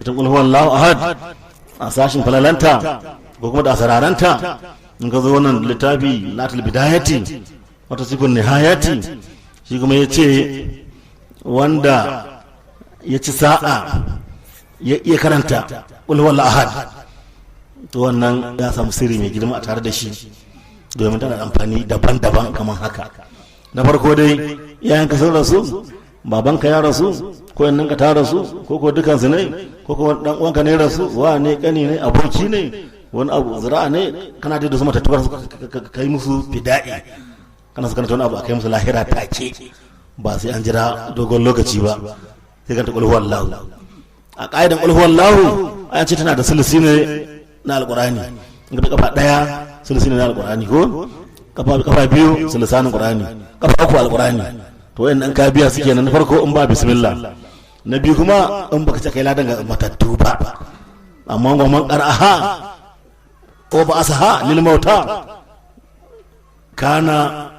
Ita qul huwallahu ahad a sashin falalanta ko kuma da asararanta, in ka zo wannan littafi latul bidayati wata sifin nihayati, shi kuma ya ce wanda ya ci sa'a ya iya karanta qul huwallahu ahad, to wannan ya samu sirri mai girma a tare da shi, domin tana da amfani daban-daban kamar haka. Na farko dai, yayanka sun rasu, babanka ya rasu, ko yanninka ta rasu, ko ko dukansu ne, ko ko dan uwanka ne rasu, wa ne, kani ne, aboki ne, wani abu zira'a ne, kana da su matattu ka kai musu fida'i, kana su karanta wani abu a kai musu lahira take, ba sai an jira dogon lokaci ba, sai kanta qul huwallahu. A ka'idan qul huwallahu an ce tana da sulusi ne na alqur'ani. In ka kafa daya, sulusi ne na alqur'ani, ko kafa biyu, sulusanin qur'ani, kafa uku, alqur'ani. To wayannan ka biya suke nan: na farko, in ba bismillah; na biyu kuma, in baka ce kai ladan ga matattu ba. Amma wa man qara'aha ko ba asaha lil mauta, kana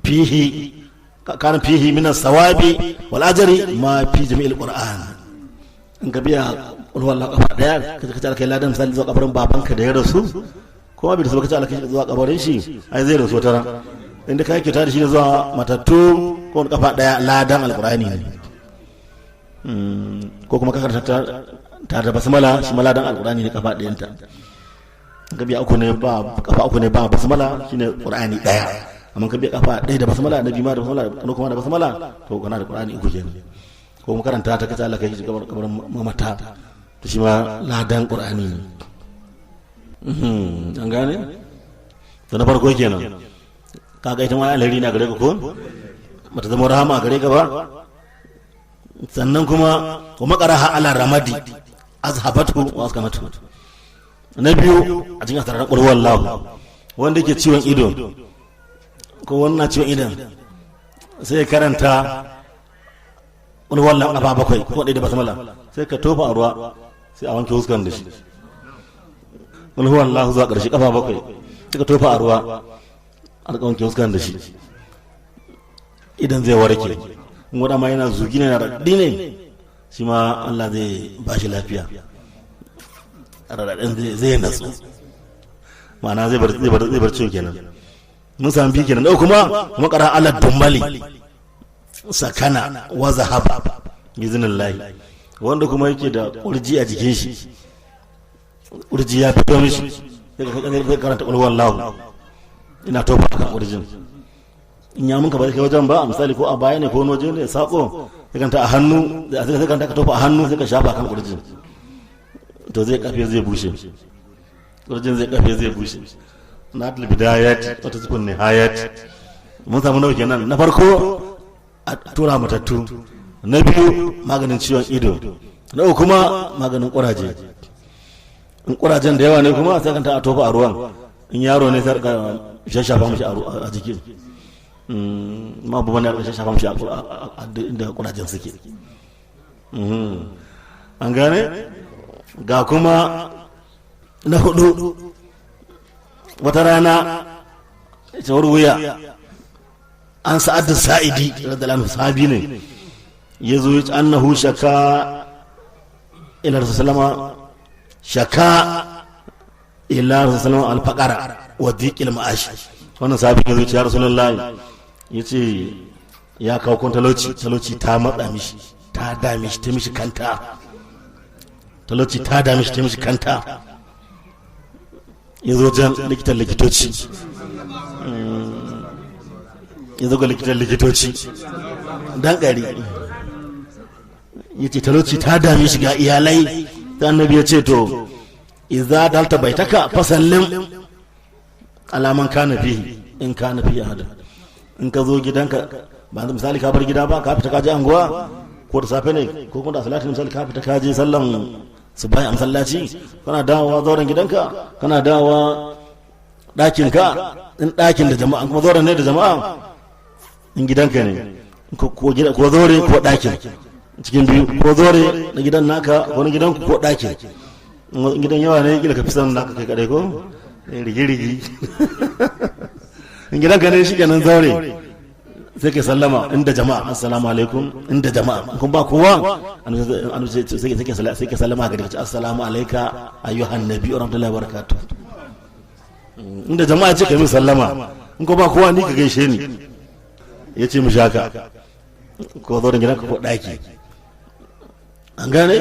fihi min as-sawabi wal ajri ma fi jami'il qur'an. In ka biya qul huwallahu kafa daya, ka ce kai ladan misali zuwa kabarin babanka da ya rasu, ko ma bai rasu ba, ka ce alkai zuwa kabarin shi, ai zai rasu wata ran, inda ka kyauta da shi zuwa matattu, ko wani kafa daya ladan alkurani ne. Ko kuma ka karanta ta da basmala, shi ma ladan alkurani ne kafa dayanta. Ka biya uku ne ba, kafa uku ne ba basmala, shine qur'ani daya. Amma ka biya kafa daya da basmala, na biyu ma da basmala, na kuma da basmala, to kana da qur'ani uku kenan. Ko kuma karanta ta kace Allah kai shi kabarin mamata, to shi ma ladan qur'ani ne. An gane? To na farko kenan. Kaga ita ma alheri na gare ka, ko bata zama rahama gare ka ba? Sannan kuma wa maqaraha ala ramadi azhabatu wa askanatu. Na biyu, a cikin asarar qul huwallahu, wanda yake ciwon ido ko wannan ciwon idon, sai karanta qul huwallahu kafa bakwai ko ɗaya da basmala, sai ka tofa a ruwa, sai a wanke huskan da shi. Qul huwallahu zuwa ƙarshe kafa bakwai, sai ka tofa a ruwa, alƙawanke huskan da shi, idan zai warke. In wada ma yana zugi ne na raɗaɗi ne, shi ma Allah zai ba shi lafiya, raɗaɗin zai natsu, ma'ana zai bar ciwo kenan. Mun sami biyu kenan. Ɗau kuma kuma ƙara Allah dumbali sakana wa zahaba biznillahi. Wanda kuma yake da ƙurji a jikin shi, ƙurji ya fito mishi, sai karanta qul huwallahu, ina tofa akan ƙurjin. In ya munka ba kai wajen ba, a misali ko a baya ne ko wani waje ne sako, sai kanta a hannu, sai kanta ka tofa a hannu, sai ka shafa kan ƙurjin, to zai kafe zai bushe, ƙurjin zai kafe zai bushe. Na bidayat wata sukun nihayat. Mun samu nawa kenan? Na farko, a tura matattu; na biyu, maganin ciwon ido; na uku kuma, maganin ƙuraje. In ƙurajen da yawa ne kuma, sai kanta a tofa a ruwan. In yaro ne, sai ka shashafa mishi a jiki. Ma abu bane a shashafa mishi a inda ƙurajen suke. An gane? Ga kuma na hudu. Wata rana ita wuya an sa'ad da sa'idi radiyallahu anhu, sahabi ne, ya zo ya ce annahu shaka ila sallama, shaka ila sallama alfaqara wa dhiqil ma'ash. Wannan sahabi ya zo ya ce ya rasulullahi, ya ce ya kawo kun talauci, talauci ta matsa mishi, ta dame shi, ta mishi kanta, talauci ta dame shi, ta mishi kanta. Ya zo jan likitan likitoci, ya zo ga likitan likitoci dan ƙari, ya ce talauci ta dame shi, ga iyalai. Ta annabi ya ce, to idza dalta baitaka fasallim alaman kana fihi in kana fihi hada. In ka zo gidanka, ba misali ka bar gida ba, ka fita ka je anguwa, ko da safe ne ko kuma da salati, misali ka fita ka je sallan su bayan masallaci, kana dawowa zauren gidanka, kana dawowa ɗakinka, in ɗakin da jama'a kuma zauren ne da jama'a, in gidanka ne ko zaure ko ɗakin, cikin biyu, ko zaure na gidan naka ko na gidanku ko ɗakin. In gidan yawa ne, gida ka fi son naka kai kadai, ko rigi-rigi. In gidanka ne, shi kenan zaure. Sai ka sallama inda jama'a, assalamu alaikum inda jama'a. Kun ba kowa, sai ka sallama ga daga assalamu alaika ayyuhan nabi wa rahmatullahi wa barakatuh. Inda jama'a ce ka min sallama, in ko ba kowa ni ka gaishe ni. Ya ce mu shaka ko zo da gidanka ko daki, an gane?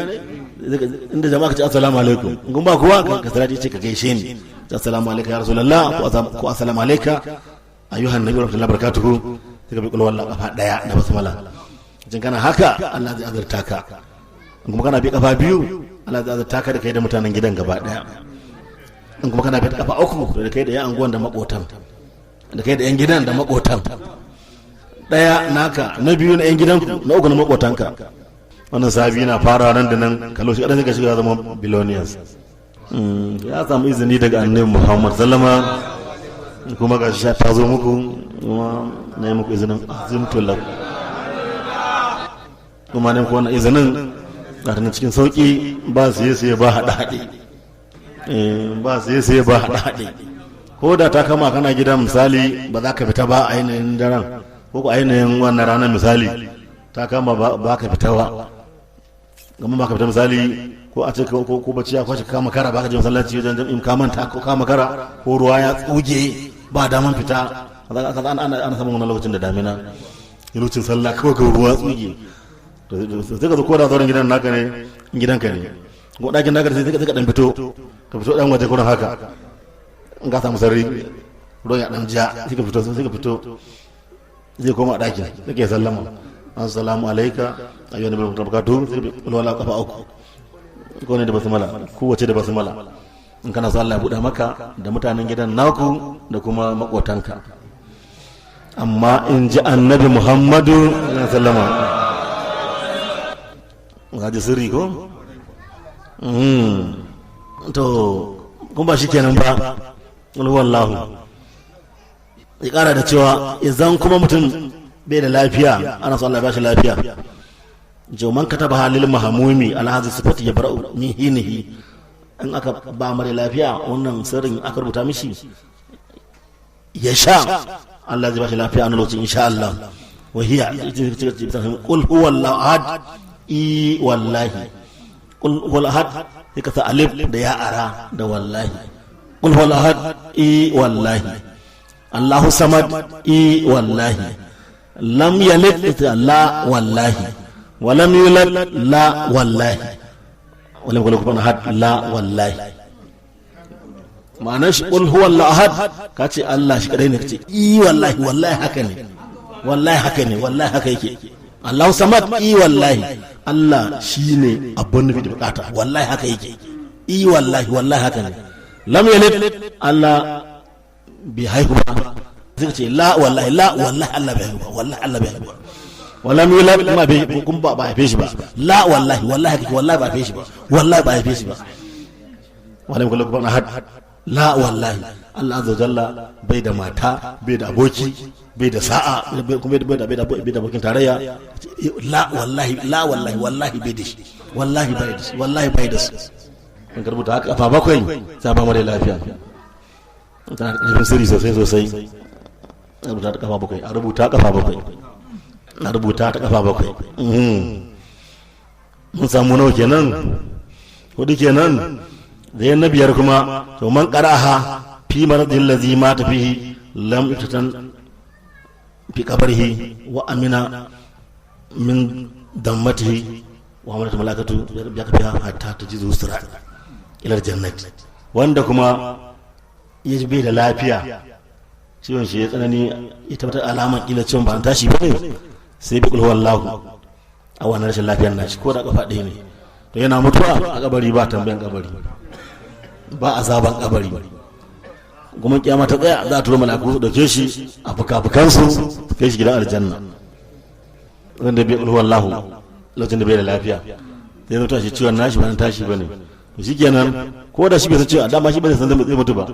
Inda jama'a ka ce assalamu alaikum, in kun ba kowa ka salati ce ka gaishe ni, assalamu alaika ya rasulullah, ko assalamu alaika ayyuhan nabi wa rahmatullahi wa barakatuh. Sai ka bi kulwar kafa daya da basmala. Jin kana haka Allah zai azurta ka. In kuma kana bi kafa biyu, Allah zai azurta ka da kai da mutanen gidan gaba daya. In kuma kana bi kafa uku, da kai da yan anguwan da makotan, da kai da yan gidan da makotan. Daya naka, na biyu na yan gidanku, na uku na makotanka. Wannan sahabi yana fara nan da nan kallo shi kadan sai ka shiga zama billionaires. Ya samu izini daga Annabi Muhammad sallama, kuma ga shi ta zo muku, kuma na yi muku izinin azimtu lakum, kuma ne wannan izinin ga ta cikin sauki, ba siye siye ba haɗe haɗe, ba siye siye ba haɗe haɗe. Ko da ta kama kana gida misali ba za ka fita ba a yanayin daren ko ko ainihin wannan ranar misali ta kama ba ka fita ba, gama ba ka fita misali ko a ce ko bacci ya kwashe kama kara ba ka je masallaci wajen jam'in ka manta ko kama kara ko ruwa ya tsuge ba daman fita. Ana samun wannan lokacin da damina lokacin sallah kawai ka ruwa tsuge, sai ka zo ko da zauren gidan naka ne, gidanka ne ko ɗakin naka, sai ka dan fito, ka fito dan waje kurin haka, in ka samu sarari ruwan ya dan ja sai ka fito, sai ka fito zai koma ɗakin sai ka sallama assalamu alaika ayyuhan nabiyyu barakatuhu, sai wala kafa uku ko ne da basmala, kowace da basmala. In kana so Allah ya buɗe maka da mutanen gidan naku da kuma makotanka. Amma in ji Annabi Muhammadu sallama ga ji sirri ko to kun ba shi kenan ba. Wallahu ya kara da cewa idan kuma mutum bai da lafiya ana so Allah ya bashi lafiya. Joman kataba halil mahamumi alhazi sifati ya bara'u min hinihi. In aka ba mara lafiya wannan sirrin aka rubuta mishi ya sha, Allah zai bashi lafiya a lokacin insha Allah. Wa hiya qul huwallahu ahad, i wallahi qul huwallahu ahad, sai ka sa alif da ya ara da wallahi. Qul huwallahu ahad, i wallahi. Allahu samad, i wallahi. Lam yalid, la wallahi. Wa lam yulad, la wallahi. Wa lam yakul lahu ahad, la wallahi. Ma'anar shi qul huwallahu ahad, ka ce Allah shi kadai ne, ka ce i wallahi, wallahi haka ne, wallahi haka ne, wallahi haka yake. Allahu samad, i wallahi, Allah shine abun nufi da bukata, wallahi haka yake, i wallahi, wallahi haka ne. Lam yalid, Allah bai haihu ba, sai ce la wallahi, la wallahi Allah bai haihu ba, wallahi Allah bai haihu ba. Wala yulad, kuma bai kun ba haife shi ba, la wallahi, wallahi haka, wallahi ba haife shi ba, wallahi ba haife shi ba. Wala yakul lahu ahad, la wallahi. Allah azza jalla bai da mata, bai da aboki, bai da sa'a, kuma bai da bai da bai da abokin tarayya. La wallahi, la wallahi, wallahi bai da shi, wallahi bai da shi, wallahi bai da shi. In ka rubuta haka kafa bakwai, za ba mu da lafiya. Tana da ƙarfin sirri sosai sosai. A rubuta ta kafa bakwai, a rubuta kafa bakwai, a rubuta ta kafa bakwai. Mun samu nawa kenan? Hudu kenan. Da na biyar kuma to man qara'aha fi maradin lazi mata fihi lam yutatan fi qabrihi wa amina min dammatihi wa amanat malakatu bi kafiha hatta tajizu sira ila jannati. Wanda kuma ya ji bai da lafiya, ciwon shi ya tsanani, ya tabbatar alaman kila ciwon ba tashi ba ne, sai bi kulhu wallahu a wannan rashin lafiyar nashi ko da kafa ɗaya ne, to yana mutuwa a kabari ba tambayan kabari, ba azaban kabari. Kuma kiyama ta tsaya za a turo mala'iku su dauke shi a fuka-fukansu su kai shi gidan aljanna. Wanda bai kulhu wallahu lokacin da bai da lafiya sai zo tashi ciwon nashi ba tashi ba ne, to shikenan ko da shi bai san ciwon dama shi bai san zai mutu ba,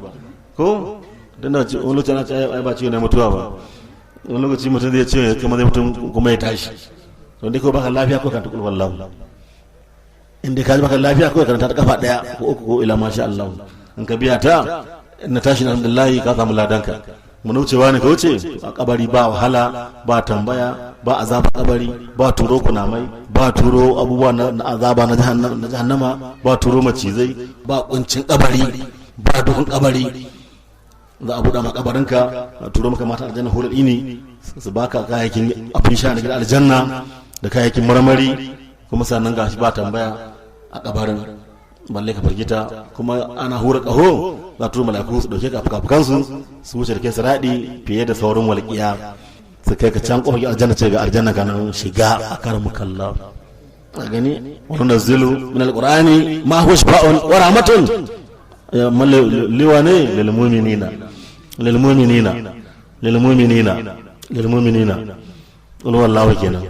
ko dan da wani lokaci ana ce ai ba ciwo ne mutuwa ba, wani lokaci mutum zai ce kuma zai mutum kuma ya tashi. To dai ko baka lafiya ko kan tukul wallahu, in dai ka ji baka lafiya ko karanta ta kafa daya ko uku ko ila masha Allah, in ka biya ta na tashi alhamdulillah ka samu ladanka. Mun wucewa ne ka wuce a kabari, ba wahala, ba tambaya, ba azaba kabari, ba turo kunamai, ba turo abubuwa na azaba na jahannama, ba turo macizai, ba kuncin kabari, ba duhun kabari. Za a buɗe ma kabarinka, a turo maka mata aljanna hulul ini, su baka kayayyakin abin sha na gidan aljanna da kayayyakin marmari. Kuma sannan gashi ba tambaya a kabarin, balle ka firgita. Kuma ana hura ƙaho, za turo mala'iku su dauke ka fuka-fukansu, su wuce da kai siradi fiye da saurin walƙiya, su kai ka can kofar aljanna, ce ga aljanna ka nan shiga. A karamu kalla a gani, wa nunazzilu min alqur'ani ma huwa shifaa'un wa rahmatun liwa ne lil mu'minina, lil mu'minina, lil mu'minina, lil mu'minina. Qul wallahu kenan.